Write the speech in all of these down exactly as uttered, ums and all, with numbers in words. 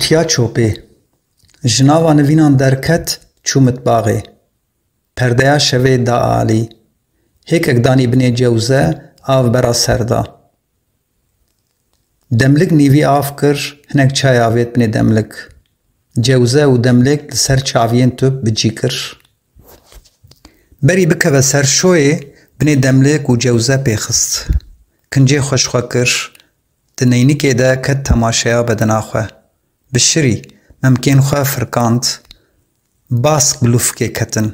Qutiya çopê. Ji nava nivînan derket, çû mitbaxê. Perdeya şevê da alî. Hêkek danî binê cewze, av bera ser da. Demlik nîvî av kir, hinek çay avêt binê demlik. Cewze û demlik li ser çaviyên tûp bi cî kir. Berî bikeve ser şoyê, binê demlik û cewze pê xist. Kincê xwe ji xwe kir. Di neynikê de ket temaşeya bedena xwe. Bi şirî, memkên xwe firkand. Bask bi lûfikê ketin.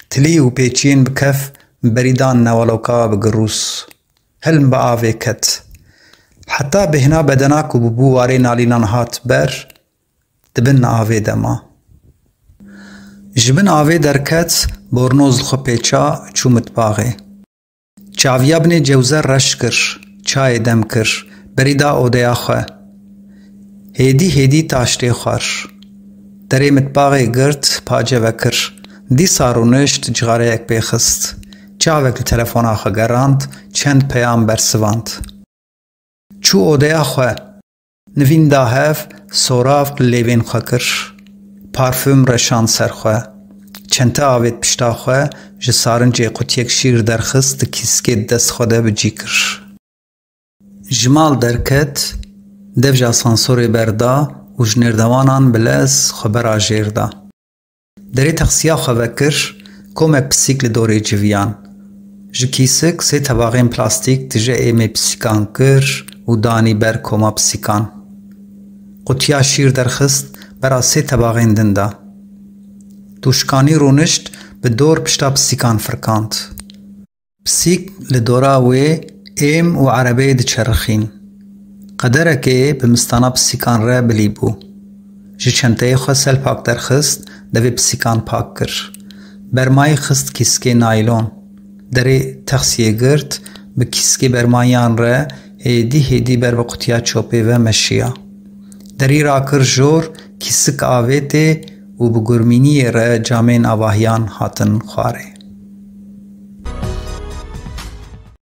Tilî û pêçiyên bi kef berî dan newaloka bi girûs. Hilm bi avê ket. Heta bêhna bedena ku bûbû warê nalînan hat ber, di bin avê de ma. Ji bin avê derket, bornoz li xwe pêça, çû mitbaxê. Çaviya binê cewze reş kir, çayê dem kir, berî da odeya xwe. Hêdî hêdî taştê xwar. Derê mitbaxê girt, pace vekir. Dîsa rûnişt, cixareyek pê xist. Çavek li telefona xwe gerand, çend peyam bersivand. Çû odeya xwe. Nivîn da hev, sorav li lêvên xwe kir. Parfum reşand ser xwe. Çente avêt pişta xwe, ji sarincê qutiyek şîr derxist, di kîskê di dest xwe de bi cî kir. Ji mal derket, dev ji asansorê berda û ji nêrdewanan bi lez xwe bera jêr da. Derê texsiya xwe vekir, komek pisîk li dorê civiyan. Ji kîsik sê tebaxên plastîk tije êmê pisîkan kir û danî ber koma pisîkan. Qutiya şîr derxist, bera sê tebaxên din da. Tûşkanî rûnişt, bi dor pişta pisîkan firkand. Pisîk li dora wê êm û erebeyê diçerixîn. Qederekê bi mistana pisîkan re bilî bû. Ji çenteyê xwe selpak derxist, devê pisîkan pak kir. Bermayî xist kîskê naylon. Derê texsiyê girt, bi kîskê bermayiyan re hêdî hêdî ber bi qutiya çopê ve meşiya. Derî rakir jor, kîsik avêtê û bi gurmîniyê re camên avahiyan hatin xwarê.